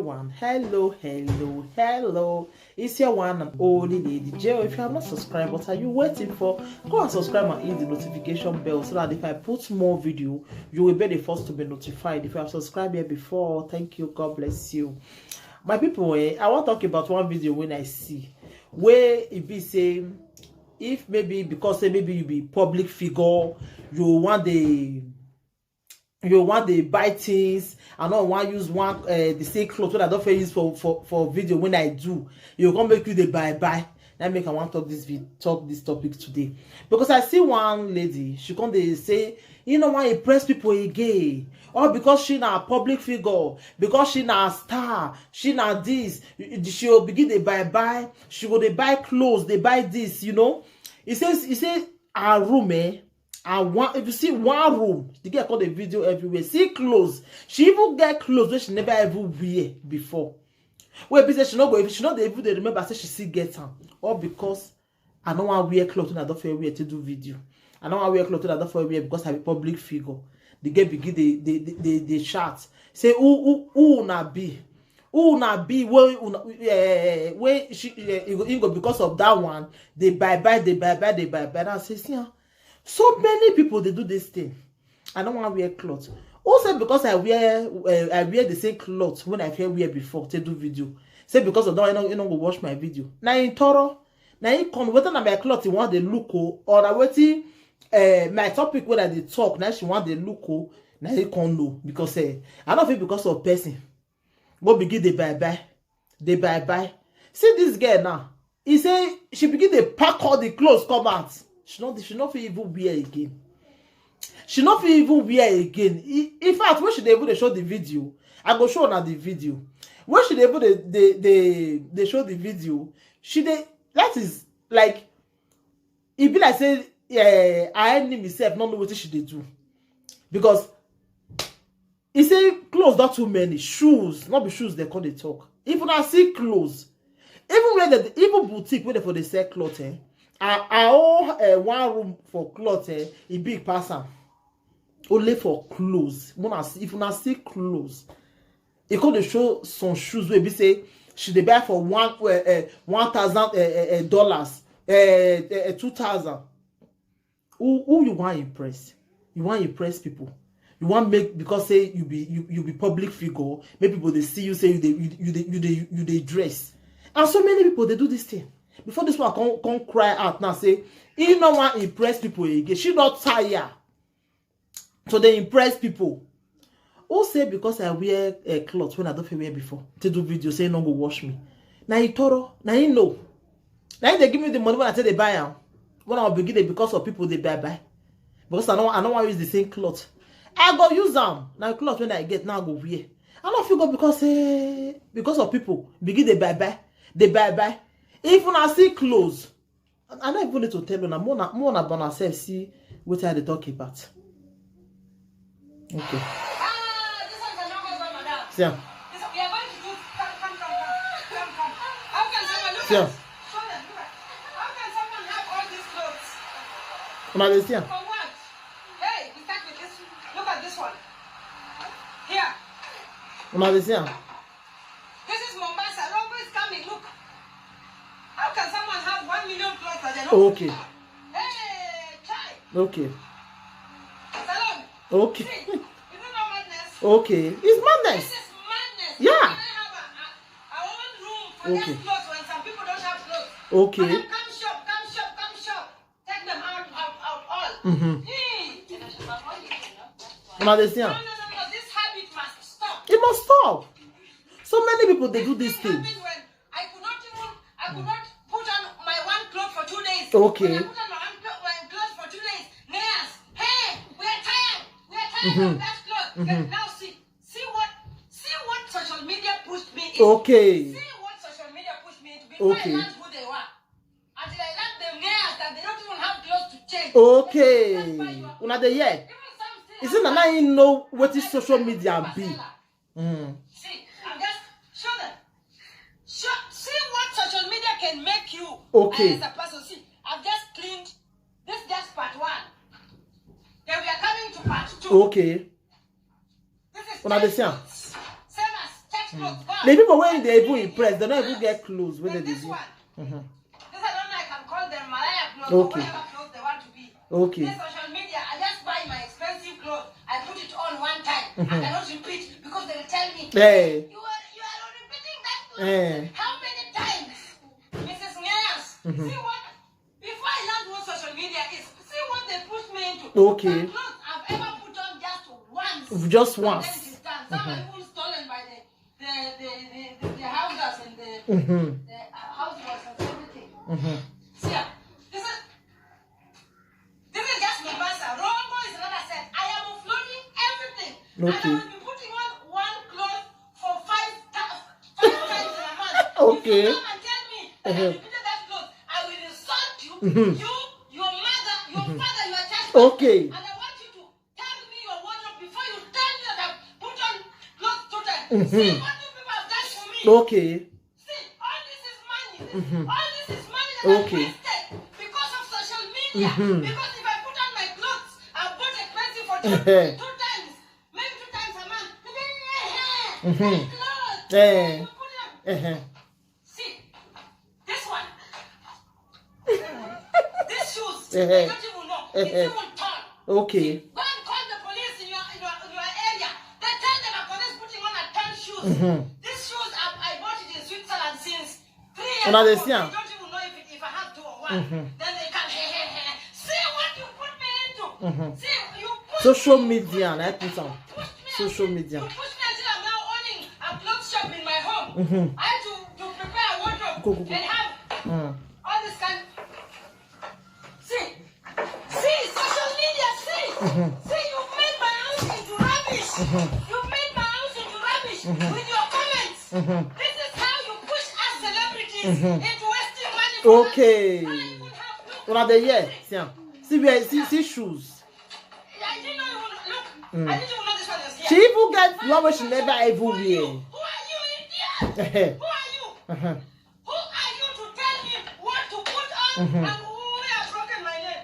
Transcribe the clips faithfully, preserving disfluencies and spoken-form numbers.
One. Hello, hello, hello. It's your one and only Lady J. If you have not subscribed, what are you waiting for? Go and subscribe and hit the notification bell so that if I put more video, you will be the first to be notified. If you have subscribed here before, thank you. God bless you. My people, eh, I want to talk about one video when I see where it be saying if maybe because say maybe you be public figure, you want the you want dey buy things, I no wan use one uh, the same cloth wey I don fit use for for for video when I do, you come make you dey buy buy. Na make I wan talk this vid talk this topic today, because I see one lady, she come dey say you no wan impress people again, or because she na public figure, because she na star, she na this, she go begin dey buy buy, she go dey buy clothes, dey buy this, you know. He say he say her room eh, and one if you see one room, the girl come dey video everywhere, see clothes, she even get clothes wey she never even wear before, wey be say she no go even she no dey even dey remember say she still get am, all because I no wan wear cloth wey I don fit wear to do video, I no wan wear cloth wey I don fit wear because I be public figure. The girl begin dey dey dey dey dey shout say who who who una be, who una be wey una eh, wey she eh, e go e go because of that one dey buy buy dey buy buy dey buy buy. Now say see am, so many people dey do this thing. I no wan wear cloth. Who say because I wear uh, I wear the same cloth when I fit wear before to do video, say because of that one you no, you no go watch my video? Na im thorough, na im come whether na my cloth you wan dey look o, or na wetin uh, my topic wey I dey talk na she wan dey look o, na im come know because uh, I no fit because of person go begin dey buy buy dey buy buy. See this girl now, he say she begin dey pack all the clothes come out, she no she no fit even wear again, she no fit even wear again. In fact, when she dey even dey show the video, I go show una the video. When she dey even dey dey dey dey show the video, she dey that is like e be like say eh, her enemy sef no know wetin she dey do, because e say clothes don too many, shoes no be shoes dem come dey talk. If una see clothes, even where dem even boutique wey dem for dey sell cloth eh, her her own eh, one room for cloth eh, e big pass am, only for clothes. Una see if una see clothes, e come dey show some shoes wey be say she dey buy for one eh, eh, one thousand eh, eh, eh, dollars eh, eh, eh, two thousand. Who who you wan impress? You wan impress people? You wan make because say you be you, you be public figure, make people dey see you say you dey you, you dey you dey you dey dress. And so many people dey do this thing. Before this one come come cry out now say he no wan impress people again, she don tire to dey impress people. Who say because I wear a cloth when I don't fit wear before to do video say no go wash me? Na he thorough, na he know. Na he dey give me the money when I take dey buy am. When I begin dey because of people dey buy buy, because I no I no wan use the same cloth. I go use am. Na cloth when I get now I go wear. I no fit go because eh, because of people begin dey buy buy dey buy buy. If una see clothes, I no even need to tell una, more na more na bona sef see wetin I dey talk about. Okay. See am. See am. Una dey see am. Una dey see am. This is Mombasa. Robbery is coming. Look. How can someone have one million plus that they don't Okay. Hey, chai. Okay. Salon. Okay. See, you don't know madness. Okay. It's madness. This is madness. Yeah. Can I have a, a, a own room for Okay. Just clothes when some people don't have clothes? Okay. Madam, come shop, come shop, come shop. Take them out, out, out, all. Mm-hmm. Hey. Una dey see am. No, no, no, no. This habit must stop. It must stop. So many people dey do this thing. Happened when I could not even, I could not put on my one cloth for two days. Okay. When I put on my one cloth, my clothes for two days, neighbors, hey, we are tired, we are tired of that cloth. Mm-hmm. Now see, see what, see what social media pushed me into. Okay. See what social media pushed me into before I learned who they were. Until I learned them neighbors that they don't even have clothes to change. Okay. Una dey hear? Even some still. Is it na now you know what is social media be? Mm. See, I'm just show them. Show, see what social media can make you. Okay. As a person. See, I've just cleaned. This just part one. Then we are coming to part two. Okay. This is Una dey see am? Same as church. The people wey dey even impress, they no even get clothes wey dem dey do. This I don't know, I can call them Malaya clothes or Okay. Whatever clothes they want to be. Okay. This social media, I just buy my expensive clothes, I put it on one time, I cannot repeat because they will tell me, Hey. You are you are repeating that clothes Eh. How many times? Missus Ngeyas, see what before I learned what social media is, see what they pushed me into. Okay. The clothes I've ever put on just once. Just once. And then it is done. Some are even stolen by the the the the, the, the houses and the, the uh, housewives and everything. See, ah, this is this is just Mombasa. Rongo is another set. I am offloading everything. And I Okay. Will be putting on one clothes for five ta- five times in a month. Okay. If you come and tell me that I repeated that clothes, I will insult you, you, your mother, your father, your church. Okay. And I want you to tell me your wardrobe before you tell me that I put on clothes two times. See what you people have done for me. Okay. See, all this is money. All this is money that Okay. I've wasted because of social media. Because if I put on my clothes, I bought expensive for two, two times, maybe two times a month. My clothes. Eh. You put it on. See, this one. These shoes, they don't even know. It's even torn. Okay. Go and call the police in your in your, in your area. They tell them a police putting on a torn shoes. These shoes I, I bought it in Switzerland since three years Una dey ago. See am? They don't even know if, it, if I have two or one. Then they can hey, hey, hey. See what you put me into. See you put Social me, media, put na me, put am. Social media. You push me until I'm now owning a clothes shop in my home. I had to, to prepare a wardrobe Go, go, go. And have all this kind. See, see, social media, see. See, you made my house into rubbish. You made my house into rubbish with your comments. This is how you push us celebrities into wasting money. For Okay. Us. Una dey hear? See am. See where see see shoes. I didn't know you would look. I didn't even know this one was here. She even get one wey she never even wear. Who are you, idiot? Who are you? Who are you to tell me what to put on and who have broken my leg?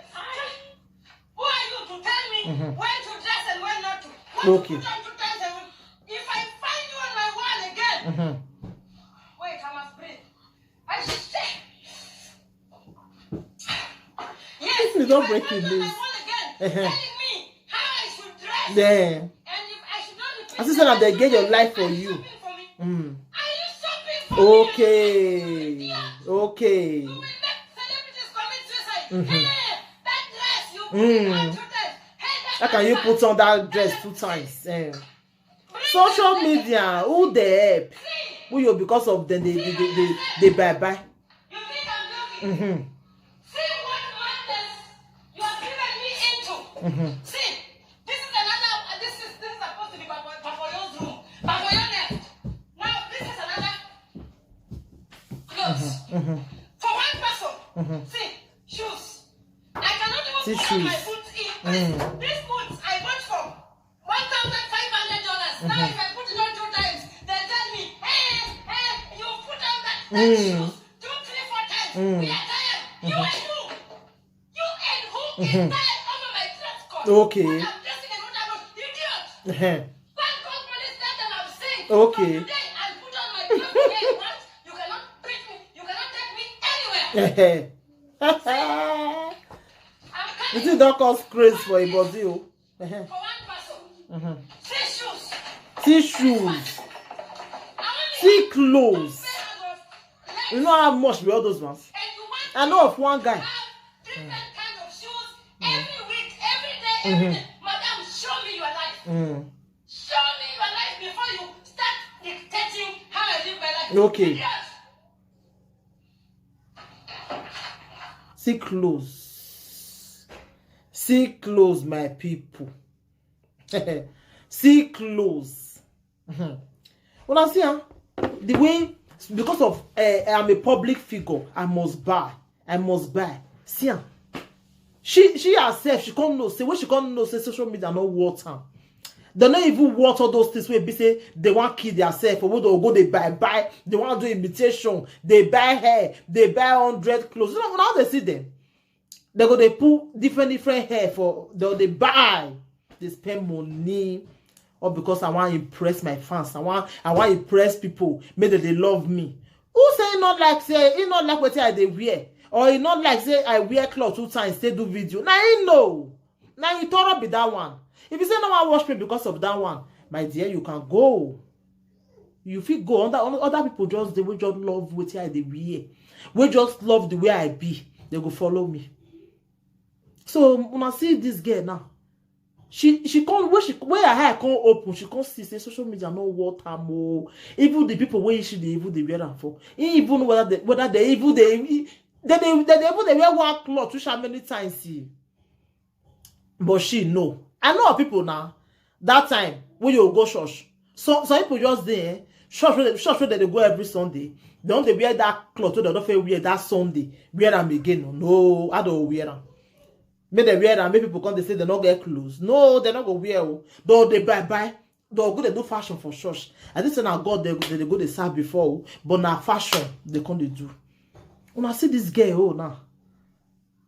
Who are you to tell me when to dress and when not to? What Okay. To put on two times a week? If I find you on my wall again, wait, I must breathe. I say, Yes, if you don't break it, please. Again, telling me how I should dress. Yeah. And if I should not be I see say na they get your life for you. Mm. Are you shopping for me? Okay. Okay. You will make celebrities commit suicide. Hey, that dress you put on two times. Hey, that How can you put on that dress two times? Eh. Social media, who dey help? Who you because of them they they they, they, they bye bye. You think I'm joking? See what madness you have driven me into. See, this is another. This is this is supposed to be Papa, Papayo's room. Papayo left. Now this is another clothes for one person. See shoes. I cannot even See put on my shoes. Boots in. This, these boots I bought for one thousand five hundred dollars. Now if I put it on two times, they tell me, hey, hey, you put on that, that shoes two, three, four times. We are tired. You and who? You and who is tired over my dress code? Okay. What I'm dressing and what I'm not. Idiot. Go and call police, tell them I'm sick. Okay. From today, I'll put on my clothes again. What? You cannot treat me. You cannot take me anywhere. I'm coming. You think that cause craze for a body? Oh? For one person. See shoes. See shoes. I only See have clothes. Two pairs of legs. You know how much be all those ones? And you want I know of one guy. Have different kind of shoes every week, every day, every day. Madam, show me your life. Show me your life before you start dictating how I live my life. Okay. Idiot. See clothes. See clothes, my people. See clothes. When I see her, the way because of uh, I'm a public figure, I must buy. I must buy. See her. She she herself, she can't know. Say when she can't know, say social media not worth her. They no even want all those things wey be say they wan kill theirself or wey they go dey buy buy, they wan do imitation, they buy hair, they buy hundred clothes. You know how they see them? They go dey put different different hair for they go dey buy, they spend money. or because I wan impress my fans, I wan I wan impress people, make dem dey love me. Who say he not like say he not like wetin I dey wear, or he not like say I wear cloth two times take do video? Na he know. Na you thorough be that one. If you say no one watch me because of that one, my dear, you can go. You fit go. Other other people just dey wey just love wetin I dey wear, wey just love the way I be. They go follow me. So una see this girl now. She she come when she when her eye come open, she come see say social media no worth am o. Even the people wey she dey even dey wear am for, he even know whether they whether they even dey they dey they dey even dey wear one cloth which how many times see. But she no. I know of people now. That time when you go church, some some people just dey eh, church wey church wey dem dey go every Sunday. They don dey wear that cloth wey dem don fit wear that Sunday. Wear am again o. No, I don wear am. Make dem wear am, make people come dey say dem no get clothes. No, dem no go wear o. Though they buy buy, though go dey do fashion for church. I think say na God they they go dey serve before o, but na fashion they come dey do. Una see this girl o now.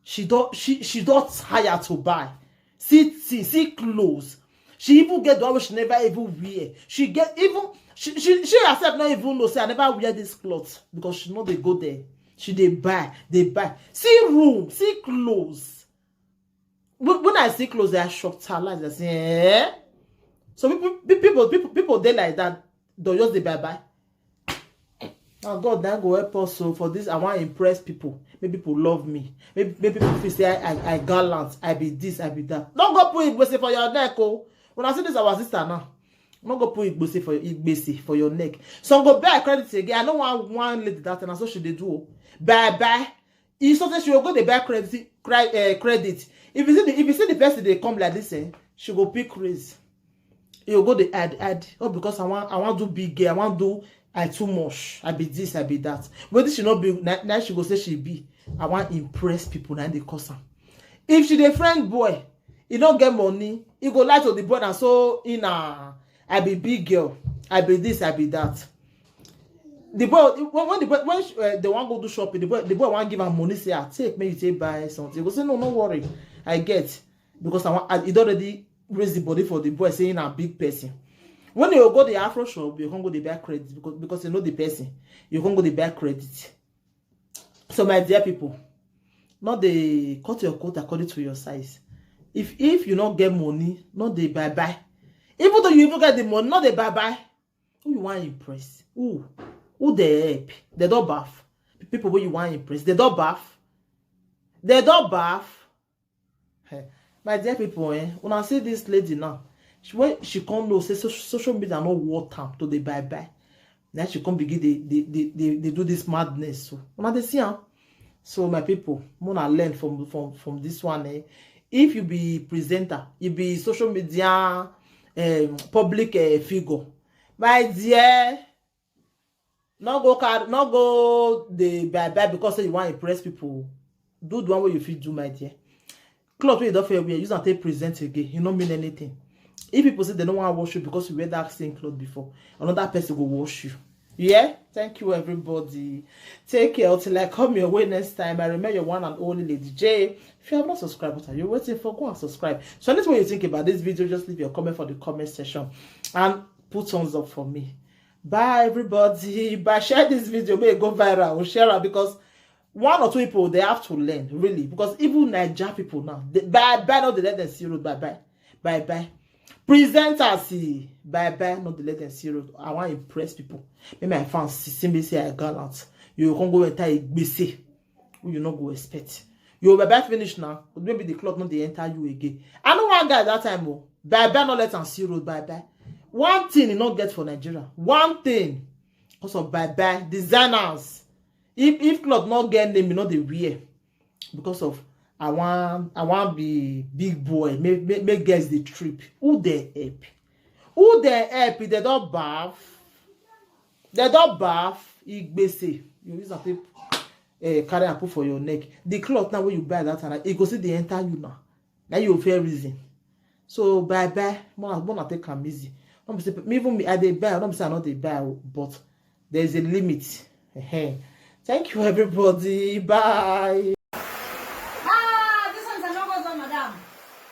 She don she she don tire to buy. See things, see clothes. She even get the one wey she never even wear. She get even she she she herself no even know say I never wear this cloth because she no dey go there. She dey buy, dey buy. See room, see clothes. When when I see clothes, I shop her life. I say, eh? So people, pe- people, people, people dey like that. They just dey buy buy. Oh God, that go help us. So for this, I want to impress people. Make people love me. Make, make people feel say I, I, I gallant. I be this, I be that. Don't go put igbese for your neck, oh. When I see this, our sister now. Don't go put igbese for your igbese for your neck. Some go buy credit again. I don't want one lady that, and so she dey do. Oh. Buy buy. E so say she go go dey buy credit, cry, uh, credit. If you see the if you see the person dey come like this, eh, she go pick craze. You go dey add add. Oh, because I want I want do big girl. I want do I too much. I be this, I be that. Whether she not be now, now she go say she be. I want impress people now they cause am. If she dey friend boy, he don't get money. He go lie to the boy and so in a I be big girl. I be this, I be that. The boy when when the boy when uh, they want go do shopping, the boy the boy want give her money. Say I take me you take buy something. He go say no, no worry, I get because I want I, it already raise the body for the boy saying a big person. When you go the afro shop, you can't go the buy credit because because you know the person, you can't go the buy credit. So my dear people, not they cut your coat according to your size. If if you not get money, not they buy buy. Even though you even get the money, not they buy buy. Who you want impress? Who? Who they help? They don't baff. People who you want impress, they don't baff. They don't baff. Hey, my dear people, eh? When I see this lady now, she, when she come know say social, social media no worth time to the bye bye. Now she come begin they they, they, they, they do this madness. So when they see her, so my people, wanna learn from from from this one. Eh? If you be presenter, you be social media um, public uh, figure, my dear, not go car, not go the bye bye because say you want to impress people. Do the one way you feel do, my dear. Cloth wey you don fair wear, use am take present again. You no mean anything. If people say they don't want to wash you because you wear that same cloth before, another person will wash you. Yeah, thank you everybody. Take care until I come your way next time. I remember your one and only Lady J. If you have not subscribed, what are you waiting for? Go and subscribe. So anything you think about this video, just leave your comment for the comment section and put thumbs up for me. Bye everybody. Bye. Share this video, may it go viral. Share it because one or two people they have to learn really because even Niger people now they, bye bye no dey let them see road bye bye bye bye presenters eh, bye bye no dey let them see road. I want impress people. Make my fans see, see me say I gallant. You can't go enter a gbese who you no go expect. You bye bye finish now, maybe the cloth not dey enter you again. I know one guy that time oh, bye bye no let am see road bye bye. One thing you not get for Nigeria, one thing because of bye bye designers. If if cloth not get name, you know they wear because of I want I want be big boy. Make make, make girls the trip. Who they help? Who they help? If they don't bath, they don't bath. Igbese. You use a tape. Uh, carry and put for your neck. The cloth now when you buy that time, it go see the enter you now. Now you fair reason. So bye bye. Mona mona take am easy. Don't be say me even me I dey buy. Don't be say I not dey buy, oh, but there is a limit. Ehen. Thank you everybody. Bye. Ah, this one's a no go zone, madam.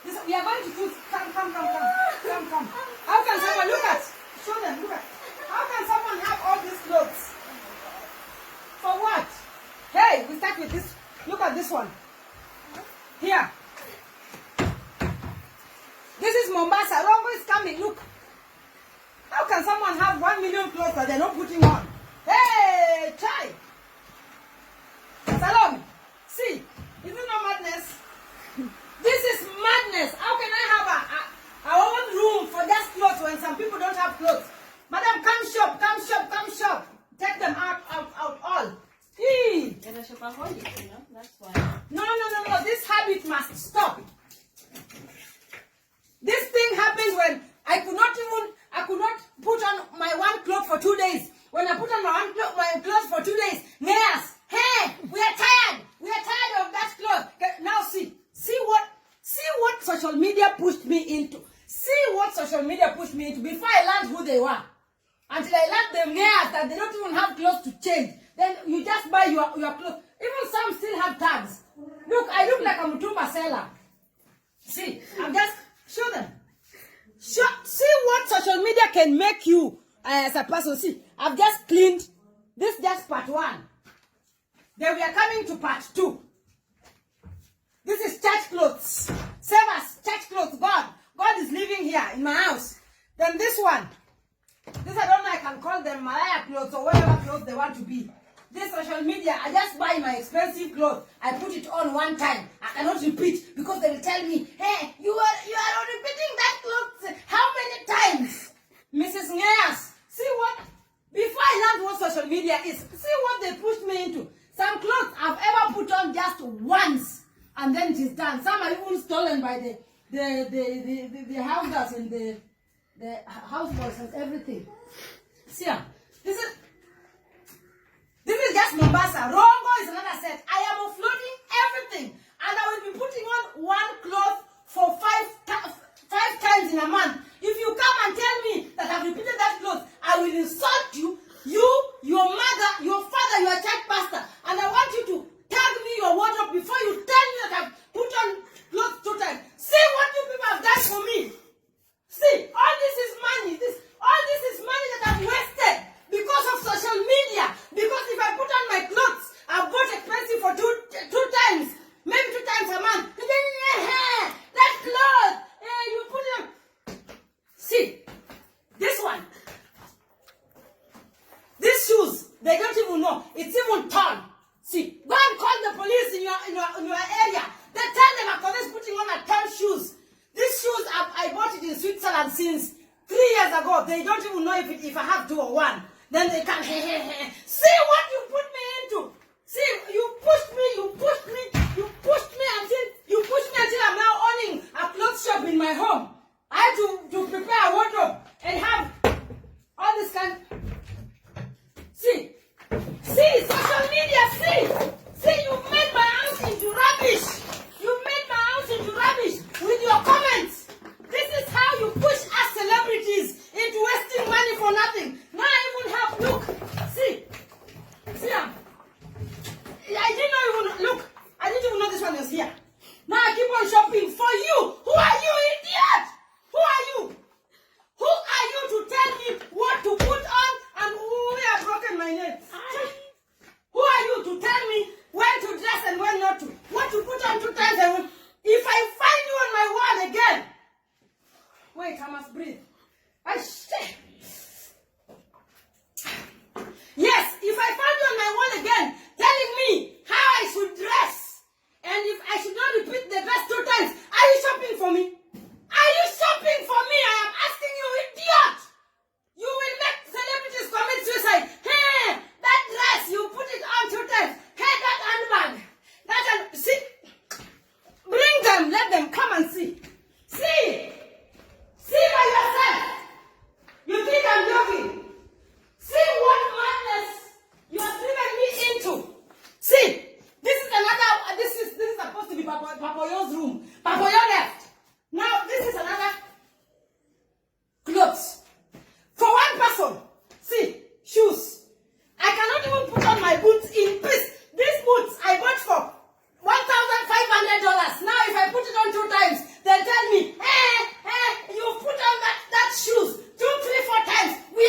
This we are going to put. Come, come, come, come, come, come. How can somebody? Look at, how can someone have all these clothes? For what? Hey, we start with this. Look at this one. Here. This is Mombasa. Rongo is coming. Look. How can someone have one million clothes that they're not putting on? Hey, chai. Salome, see, is it not madness? This is madness. How can I have a, a, a whole room for just clothes when some people don't have clothes? Madam, come shop, come shop, come shop. Take them out, out, out, all. Hey. You're a shopaholic, you know? That's why. No, no, no, no. This habit must stop. This thing happened when I could not even, I could not put on my one cloth for two days. When I put on my one cloth, my clothes for two days, Ngeas, hey, we are tired. We are tired of that cloth. Okay, now see, see what, see what social media pushed me into. See what social media pushed me into before I learned who they were. Until I learned them Ngeas that they don't even have clothes to change. Then you just buy your, your clothes. Even some still have tags. Look, I look like a Mutumba seller. See, I'm just show them. Show, see what social media can make you uh, as a person. See, I've just cleaned. This just part one. Then we are coming to part two. This is church clothes. Save us, church clothes. God, God is living here in my house. Then this one. This I don't know. I can call them Malaya clothes or whatever clothes they want to be. This social media, I just buy my expensive clothes. I put it on one time. I cannot repeat because they will tell me, "Hey, you are you are repeating that clothes how many times?" Missus Ngeas, see what? Before I learned what social media is, see what they pushed me into. Some clothes I've ever put on just once, and then it is done. Some are even stolen by the the the the, the, the house girls and the the house boys and everything. See, ah, this is this is just Mombasa. Rongo is another set. I am offloading everything, and I will be putting on one cloth for five ta- five times in a month. If you come and tell me that I've repeated that cloth, I will insult you. You, your mother, your father, your church pastor, and I want you to tag me your wardrobe before you tell me that I've put on clothes two times. See what you people have done for me. See, all this is money. This, all this is money that I've wasted because of social media. Because if I put on my clothes, I've bought expensive for two two times, maybe two times a month. That clothes, eh, you put it on. See, this one. These shoes, they don't even know. It's even torn. See, go and call the police in your in your in your area. They tell them Akothee is putting on a torn shoes. These shoes, I, I bought it in Switzerland since three years ago. They don't even know if it, if I have two or one. Then they can hey hey hey. See what you put me into. See, you pushed me, you pushed me, you pushed me until you pushed me until I'm now owning a clothes shop in my home. I had to, to prepare a wardrobe and have all this kind. See, see, social media, see, see, you made my house into rubbish. You made my house into rubbish with your comments. This is how you push us celebrities into wasting money for nothing. Now I even have, look, see, see, um, I didn't know even, look, I didn't even know this one was here. Now I keep on shopping for you. Who are you, idiot? Who are you? Who are you to tell me what to put on and who have broken my name? Who are you to tell me when to dress and when not to? What to put on two times and when? If I find you on my wall again, wait, I must breathe. I sh- Yes, if I find you on my wall again, telling me how I should dress, and if I should not repeat the dress two times, are you shopping for me? Are you shopping for me? I am asking you, idiot! You will make celebrities commit suicide. Hey, that dress, you put it on two times. Hey, that handbag. That hand, see, bring them, let them come and see. See, see by yourself. You think I'm joking? See what madness you have driven me into. See, this is another. This is this is supposed to be Papa, Papayo's room. Papayo left. Now this is another clothes for one person. See, shoes. I cannot even put on my boots in peace. These boots I bought for one thousand five hundred dollars. Now, if I put it on two times, they'll tell me, "Hey, hey, you put on that that shoes two, three, four times. We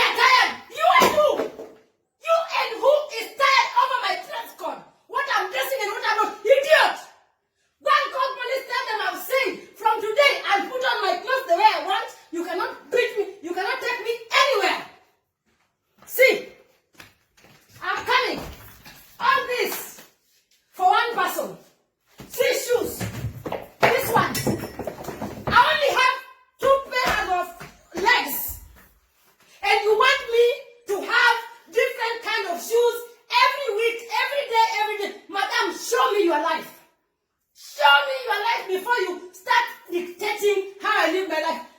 your life. Show me your life before you start dictating how I live my life.